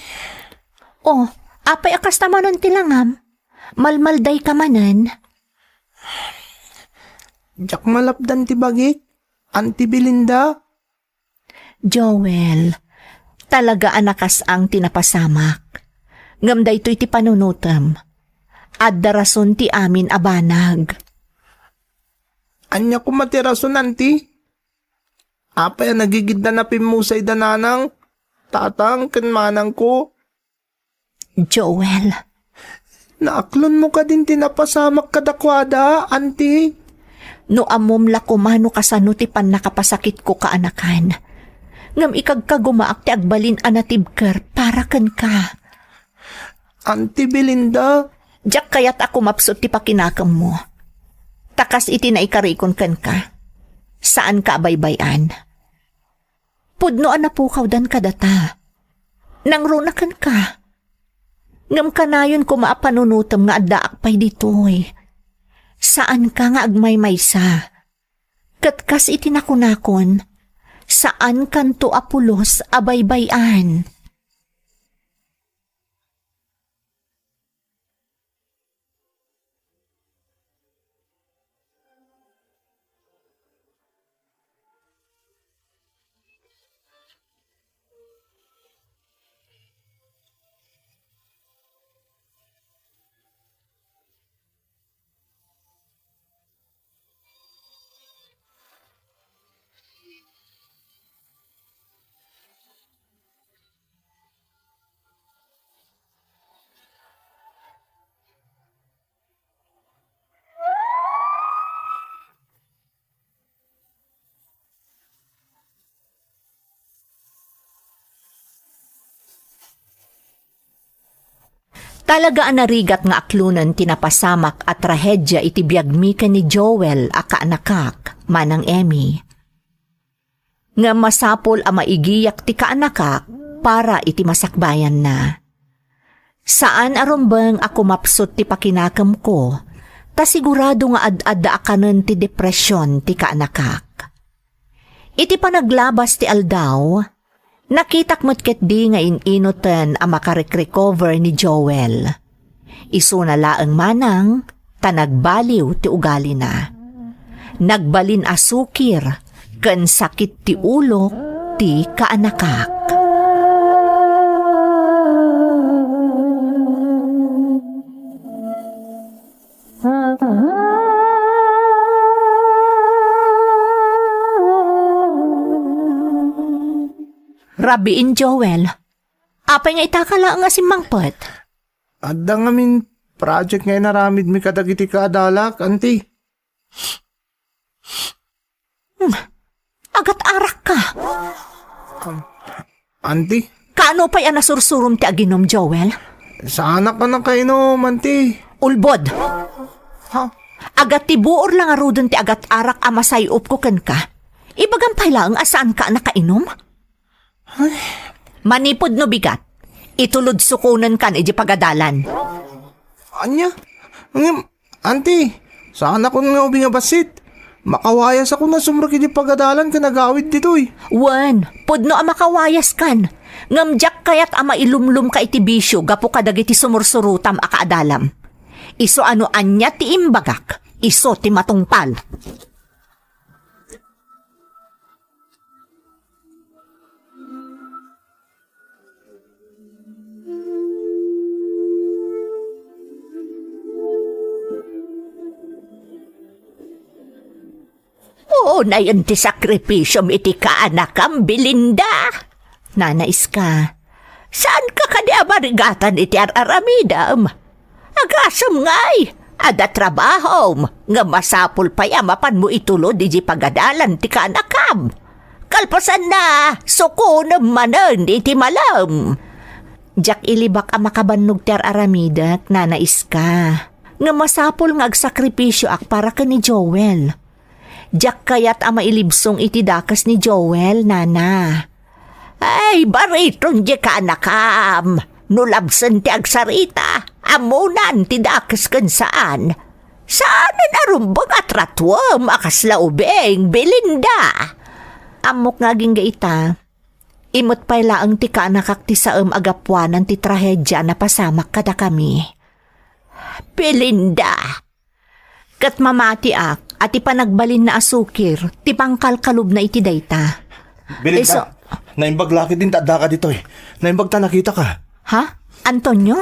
Oh, apay a kasta manen ti langam? Malmaldayka manen? Diak malapdan ti bagik, Auntie Belinda. Joel, talaga a nakasang ti napasamak. Ngem daytoy ti panunotem. Adda rason ti amin a banag. Ania koma ti rason, Auntie? Apay a nagigiddan a pimmusayda nanang, tatang, ken manangko? Joel. Naaklonmo kadin ti napasamak kadakuada, Auntie? No ammom la koma no kasano ti pannakapasakitko, kaanakan. Ngem ikagkagumaak ti agbalin a natibker para kenka. Auntie Belinda. Diak kayat a kumapsut ti pakinakemmo. Ta kas iti naikarikon kenka, saanka a baybay-an. Pudno a napukawdan kadata. Nangruna kenka. Ngem kanayon koma a panunotem nga addaak pay ditoy. Saanka nga agmaymaysa. Ket kas iti nakunakon, saankanto a pulos a baybay-an. Talaga a narigat nga aklonen ti napasamak a trahedia iti biagmi ken ni Joel a kaanakak, Manang Emmy. Ngem masapul a maigiyak ti kaanakak para iti masakbayanna. Saan a rumbeng a kumapsut ti pakinakemko, ta sigurado nga ad-adda a kanen ti depresion ti kaanakak. Iti panaglabas ti aldaw, nakitak met ketdi nga in-inoten a makarek-recover ni Joel. Isuna laeng manang ta nagbaliw ti ugalina. Nagbalin a sukir ken sakit ti ulo ti kaanakak. Rabiin, Joel. Apay nga itaka laeng a simmangpet? Adda ngamin project nga inaramidmi kadagiti kaadalak, anti. Hmm. Agat-arakka. Anti? Kaano pay a nasursurom ti aginom, Joel? Saanak a nakainom, anti. Ulbod. Ha? Agat ti buor la ngaruden ti agat-arak a masay-opko kenka. Ibagam pay laeng a saanka a nakainom? Ay. Manipud no bigat, itulod sukonen kan iti pagadalan. Ania? Ngem, anti, saanakon nga ubing a bassit. Makawayasakon a sumrek iti pagadalan ken agawid ditoy. Wen, pudno a makawayaskan. Ngem diak kayat a mailumlomka iti bisio gapu kadagiti sumursurotam a kaadalam. Isu a no ania ti imbagak, isu ti matungpal. Unayen ti sakripisiom iti kaanakam, Belinda. Nana Iska. Saanka kadi a marigatan iti ar-aramidem? Agasem ngay, adda trabahom, ngem masapul pay a mapanmo itulod iti pagadalan ti kaanakam. Kalpasanna, sukonem manen iti malem. Diak ilibak a makabannog ti ar-aramidek, Nana Iska. Ngem masapul nga agsakripisioak para ken ni Joel. Diak kayat a mailibsong iti dakes ni Joel, Nana. Ay, bariton diay kaanakam. No labsen ti agsarita, ammonan ti dakes ken saan. Saanen a rumbeng a tratuem a kasla ubing, Belinda. Ammok nga agingga ita. Imet pay laeng ti kaanakak ti saem a gapuanan ti trahedia a napasamak kadakami. Belinda, ket mamatiak a ti panagbalinna a sukir ti pangkalkalubna iti dayta. Belinda, isu- naimbag la ketdin ta addaka ditoy. Naimbag ta nakitaka. Ha? Antonio?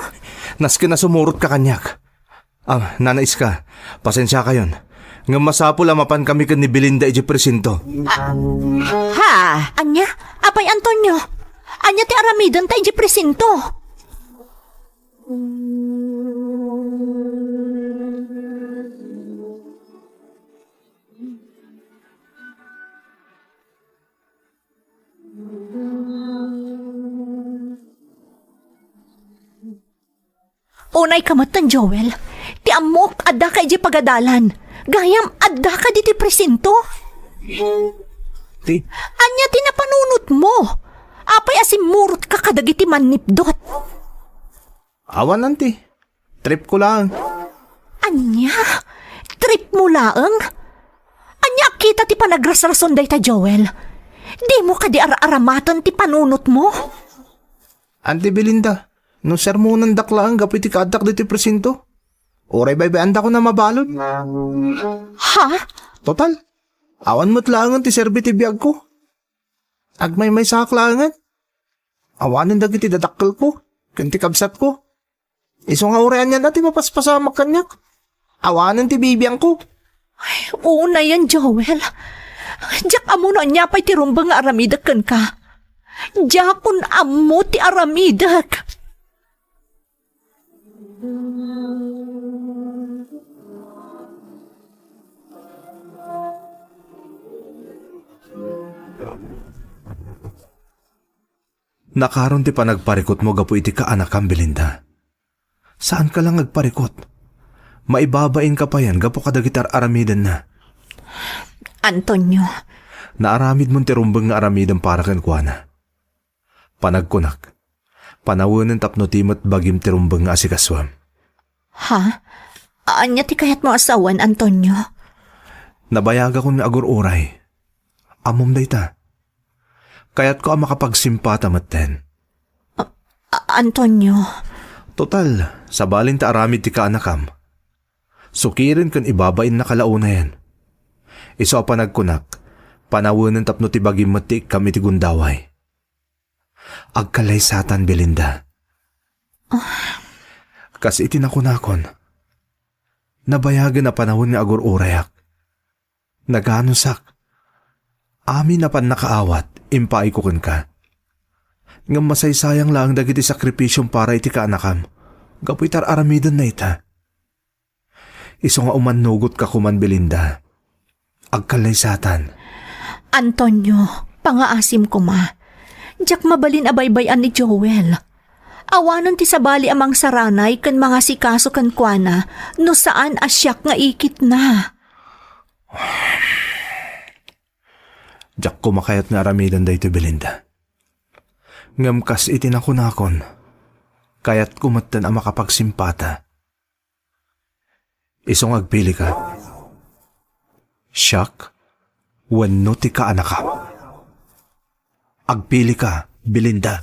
Nasken a sumurotka kaniak. Ah, Nana Iska, pasensiakayon. Ngem masapul a mapankami ken ni Belinda idiay presinto. Ah, ha? Ania? Apay, Antonio? Ania ti aramidenta idiay presinto? Unayka metten, Joel. Ti ammok, addaka idiay pagadalan. Gayam, addaka ditoy presinto. Ti? Ania ti napanunotmo? Apay a simmurotka kadagiti mannipdot? Awan, anti. Trip ko laeng. Ania? Trip mo laeng? Ania a kita ti panagrasrason dayta, Joel? Dimo kadi ar-aramaten ti panunotmo? Anti Belinda, no sermonandak laeng gapu iti kaaddak ditoy presinto, uray baybay-andakon a mabalud. Ha? Total, awan met laengen ti serbi ti biagko. Agmaymaysaak laengen. Awanen dagiti dadakkelko ken ti kabsatko. Isu nga uray anian a ti mapaspasamak kaniak. Awanen ti bibiangko. Ay, unayen, Joel. Diak ammo no ania pay ti rumbeng nga aramidek kenka. Diakon ammo ti aramidek. Nakaron ti panagparikutmo gapu iti kaanakam, Belinda. Saanka la nga agparikut. Maibabainka payen gapu kadagiti ar-aramidenna. Antonio. Naaramidmon ti rumbeng nga aramiden para kenkuana. Panagkunak, panawenen tapno ti met bagim ti rumbeng nga asikasuem. Ha? Ania ti kayatmo a sawen, Antonio? Nabayagakon nga agur-uray. Ammom dayta. Kayatko a makapagsimpata metten. A-, a-, Antonio. Total, sabalin ta aramid ti kaanakam. Sukiren ken ibabainna ka la unayen. Isu a panagkunak, panawenen tapno ti bagim met ti ikkam iti gundaway. Agkallaysatan, Belinda. Ah. Kas iti nakunakon, nabayagen a panawen nga agur-urayak. Naganusak. Amin a pannakaawat, impaayko kenka. Ngem masaysayang laeng dagiti sakripisiom para iti kaanakam, gapu iti ar-aramidenna ita. Isu nga umannugotka koman, Belinda. Agkallaysatan. Antonio, pangaasim koma. Diak mabalin a baybay-an ni Joel. Awanen ti sabali a mangsaranay ken mangasikaso kenkuana no saan a siak nga ikitna. Diak koma kayat nga aramiden daytoy, Belinda. Ngem kas iti nakunakon, kayatko metten a makapagsimpata. Isu nga agpilika. Siak wenno ti kaanakam. Agpilika, Belinda.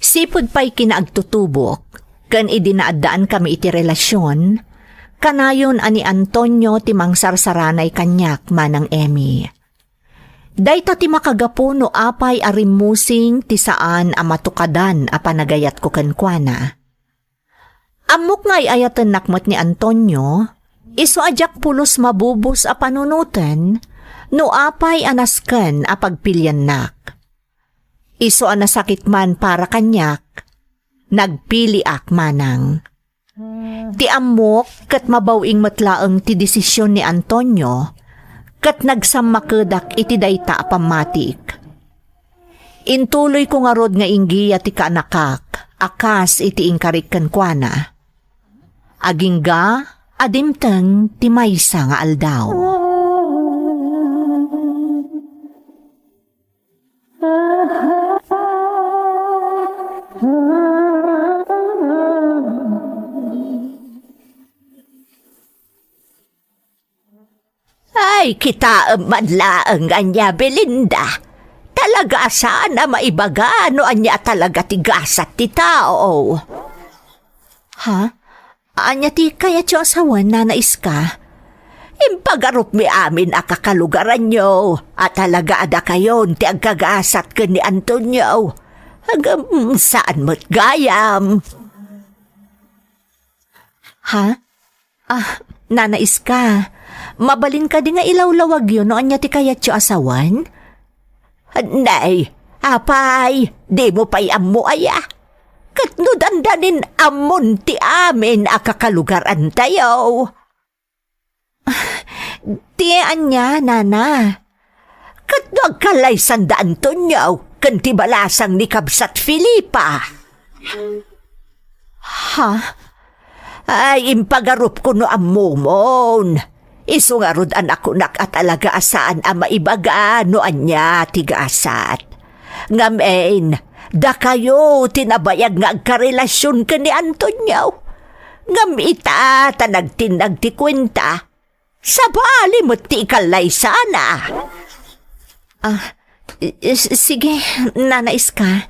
Sipud pay kinaagtutubok ken idi naaddaankami iti relasion, kanayon a ni Antonio ti mangsarsaranay kaniak, Manang Emmy. Dayta ti makagapu no apay a rimmusing ti saan a matukadan a panagayatko kenkuana. Ammok nga ay-ayatennak met ni Antonio, isu a diak pulos mabubos a panunoten no apay a nasken a pagpiliannak. Isu a nasakit man para kaniak, nagpiliak manang. Ti ammok ket mabaw-ing met laeng ti desisyon ni Antonio, ket nagsammakedak iti dayta a pammatik. Intuloyko ngarud nga inggiya ti kaanakak a kas iti inkarik kenkuana. Agingga a dimteng ti maysa nga aldaw. Ay, kitaem man laeng ania, Belinda. Talaga a saan a maibaga no ania talaga ti gasat ti tao. Ha? Ania ti kayatyo a sawen, Nana Iska? Impagarupmi amin a kakalugaranyo a talaga a dakayon ti agkagasat ken ni Antonio. Ngem saan met gayam. Ha? Ah, Nana Iska, mabalin kadi nga ilawlawagyo no ania ti kayatyo a sawen? Nay, apay, dimo pay ammo aya? Ket no dandanin ammon ti amin a kakalugarantayo. Ti ania, Nana? Ket no agkallaysanda Antonio ken ti balasang ni kabsat Felipa? Ha? Ay, impagarupko no ammomon. Isu ngarud a nakunak a talaga a saan a maibaga no ania ti gasat. Ngamin, dakayo ti nabayag nga agkarelasion ken ni Antonio. Ngem ita ta nagtinnag ti kuenta, sabali met ti ikallaysana. Ah, s-, sige, Nana Iska.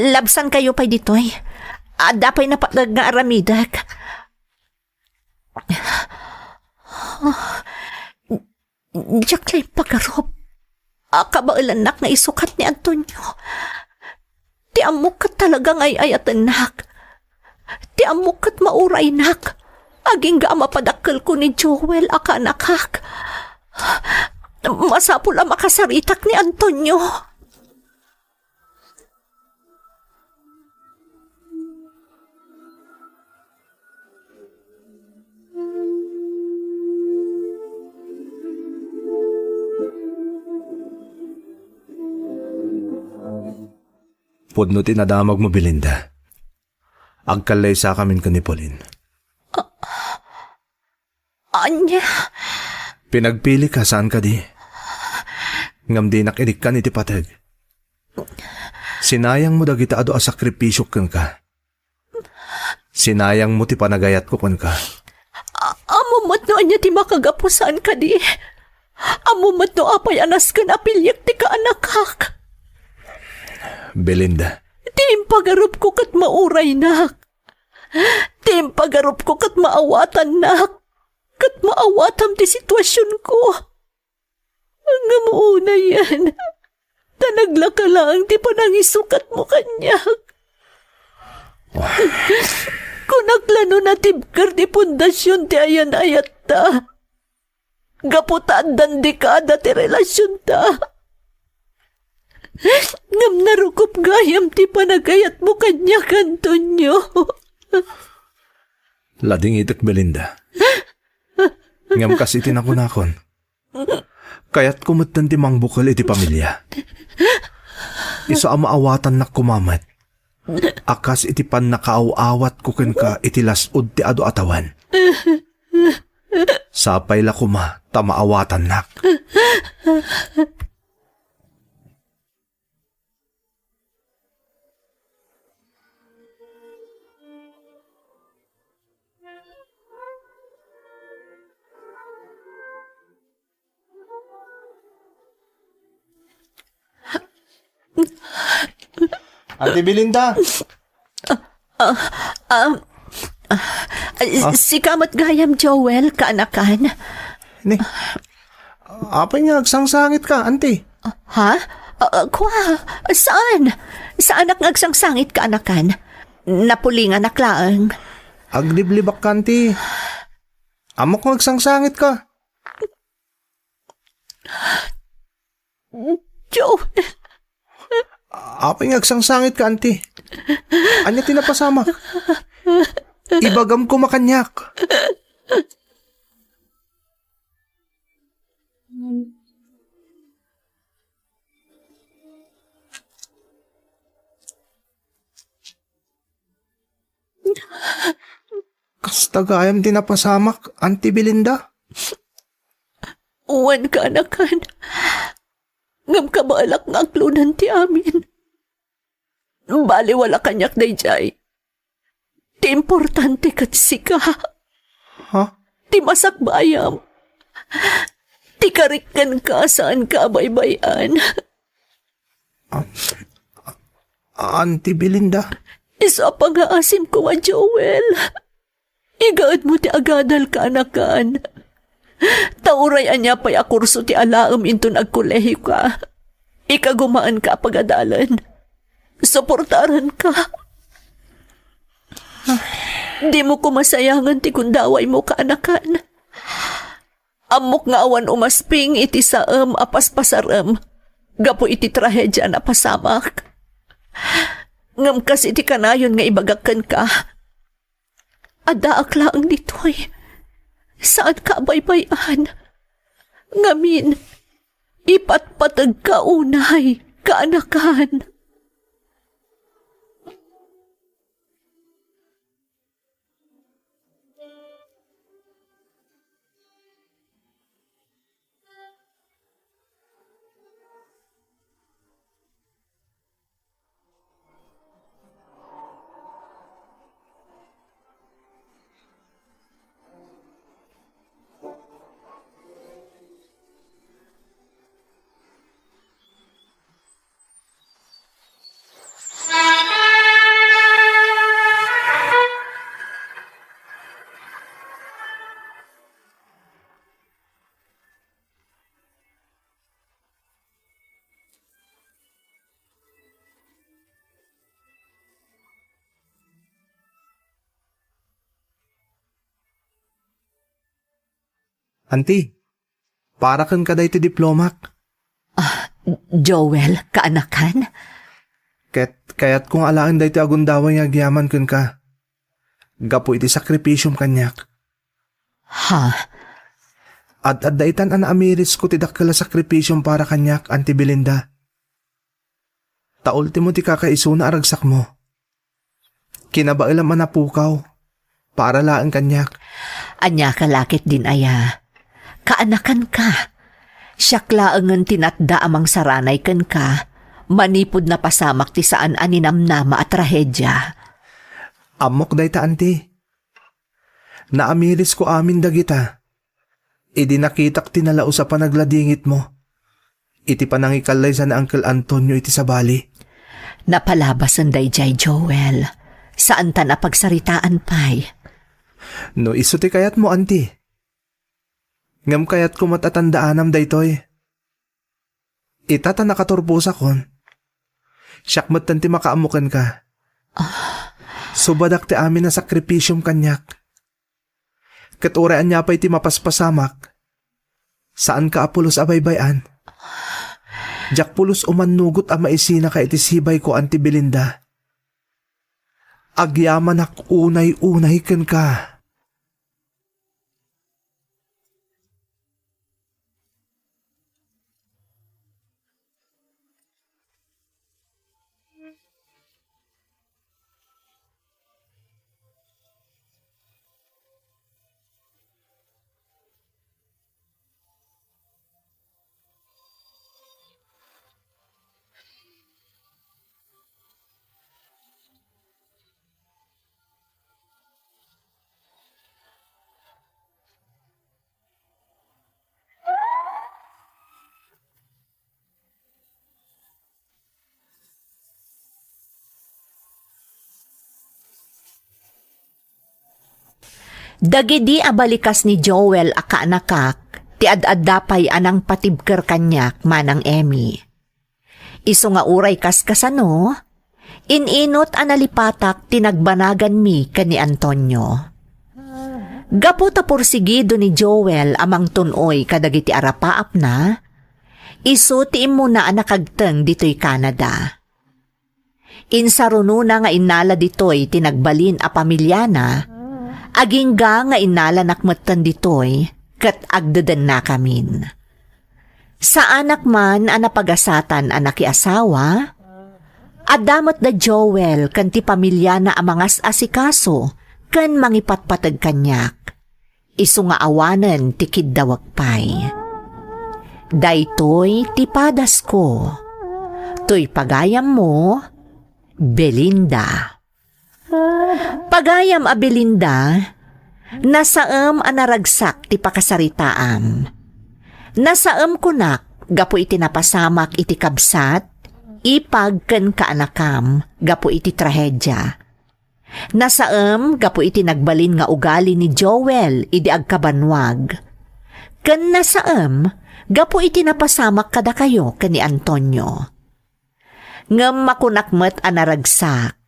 Labsankayo pay ditoy. Adda pay napateg nga aramidek. Diak la impagarup. a kabaelannak nga isukat ni Antonio. Ti ammok ket talaga nga ay-ayatennak. Ti ammok ket mauraynak. Agingga a mapadakkelko ni Joel a kaanakak. Masapul a makasaritak ni Antonio. Pudno ti nadamagmo, Belinda. Agkallaysakamin ken ni Pauline. Ania? Pinagpilika, saan kadi? Ngem dinak inikkan iti pateg. Sinayangmo dagiti adu a sakripisiok kenka. Sinayangmo ti panagayatko kenka. A-, ammom met no ania ti makagapu, saan kadi? Ammom met no apay a nasken a piliek ti kaanakak? Belinda. Ti impagarupko ket mauraynak. Ti impagarupko ket maawatannak, ket maawatam ti situasionko. Ngem unayen, ta naglaka laeng ti panangisukatmo kaniak. Kunak la no natibker ti pundasion ti ayan-ayatta. Gapu ta addan dekada ti relasionta. Ngem narukop gayam ti panagayatmo kaniak, Antonio. Ladingitek, Belinda. Ngem kas iti nakunakon, kayatko metten ti mangbukel iti pamilia. Isu a maawatannak koma met a kas iti pannakaaw-awatko kenka iti las-ud ti adu a tawen. Sapay la koma ta maawatannak. Ate Belinda! Ah, ah, ah, sika met gayam, Joel, kaanakan. Ni, apay nga agsangsangitka, anti? Ha? Ah, ah, kwa, saan? Saanak nga agsangsangit, kaanakan. Napulinganak laeng. Agliblibakka, anti. Ammok nga agsangsangitka. Joel. Apay nga agsangsangitka, anti? Ania ti napasamak? Ibagam koma kaniak. Kasta gayam ti napasamak, Auntie Belinda? Wen, kaanakan. Ngem kabaelak nga aklonan ti amin. Bale, wala kaniak daydiay. Ti importante ket sika. Ha? Ti masakbayam. Ti karik kenka, saanka a baybay-an. Ah, Auntie Belinda. Isu a pangngaasim koma, Joel. Igaedmo ti agadal, kaanakan. Ta uray ania pay a kurso ti alaem inton agkolehioka, ikagumaanka a pagadalen. Suportaranka. Dimo koma sayangen ti gundawaymo, kaanakan. Ammok nga awan umasping iti saem a paspasarem gapu iti trahedia a napasamak. Ngem kas iti kanayon nga ibagak kenka, addaak laeng ditoy. Saanka a baybay-an. Ngamin, ipatpategka unay, kaanakan. Auntie, para kenka daytoy diplomak. Ah, Joel, kaanakan? Ket kayatko nga alaen daytoy a gundaway nga agyaman kenka. Gapu iti sakripisiom kaniak. Ha? Ad-adda itan a naamirisko ti dakkel a sakripisiom para kaniak, Auntie Belinda. Ta ultimo ti kakaisuna a ragsakmo. Kinabaelam a napukaw, para laeng kaniak. Ania ka la ketdin aya? Kaanakanka. Siak laengen ti natda a mangsaranay kenka, manipud napasamak ti saan a ninamnama a trahedia. Ammok dayta, Auntie. Naamirisko amin dagita. Idi nakitak ti nalaus a panagladingitmo iti panangikallaisan ni Uncle Antonio iti sabali. Napalabasen daydiay, Joel. Saantan a pagsaritaan pay. No isu ti kayatmo, Auntie. Ngem kayatko met a tandaanam daytoy. Ita ta nakaturposakon. Siak metten ti makaammo kenka. Ah. Subadak ti amin a sakripisiom kaniak. Ket uray ania pay ti mapaspasamak, saanka a pulos a baybay-an. Diak pulos umannugot a maisinaka iti sibayko, Auntie Belinda. Agyamanak unay-unay kenka. Dagidi a balikas ni Joel a kaanakak, ti ad-adda pay a nangpatibker kaniak, Manang Emmy. Isu nga uray kaskasano, in-inot a nalipatak ti nagbanaganmi ken ni Antonio. Gapu ta porsigido ni Joel a mangtun-oy kadagiti arapaapna, isu ti immuna a nakagteng ditoy Canada. Insarunona nga innala ditoy ti nagbalin a pamiliana, agingga nga innalanak metten ditoy ket agdedennakamin. Saanak man a napagasatan a nakiasawa, adda met da Joel ken ti pamiliana a mangas-asikaso ken mangipatpateg kaniak. Isu nga awanen ti kiddawek pay. Daytoy ti padasko. Toy pagayammo, Belinda. Pagayam a Belinda, nasaem a naragsak ti pakasaritaam. Nasaem kunak gapu iti napasamak iti kabsat, ipag ken kaanakam gapu iti trahedia. Nasaem gapu iti nagbalin nga ugali ni Joel idi agkabanwag. Ken nasaem gapu iti napasamak kadakayo ken ni Antonio. Ngem makunak met a naragsak,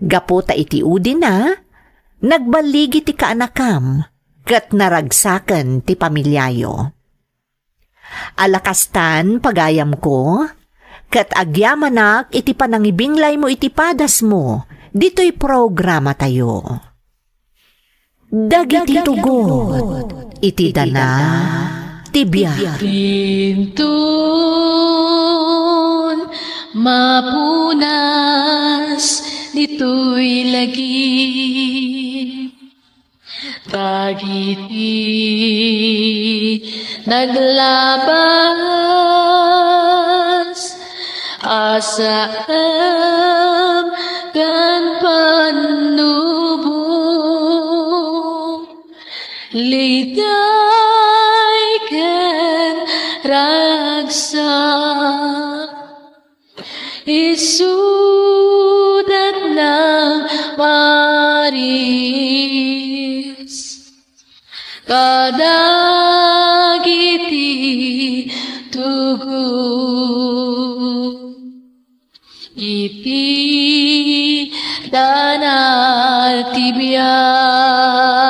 gapu ta iti udina, nagballigi ti kaanakam, ket naragsaken ti pamiliayo. Ala kastan, pagayamko, ket agyamanak iti panangibinglaymo iti padasmo ditoy programatayo. Dagiti tugot iti dana ti biag. Inton mapunas ditoy lagip, dagiti naglabas a saem ken pannubo, liday ken ragsak. Isudat nang paris kadagiti tugot iti dana ti biag.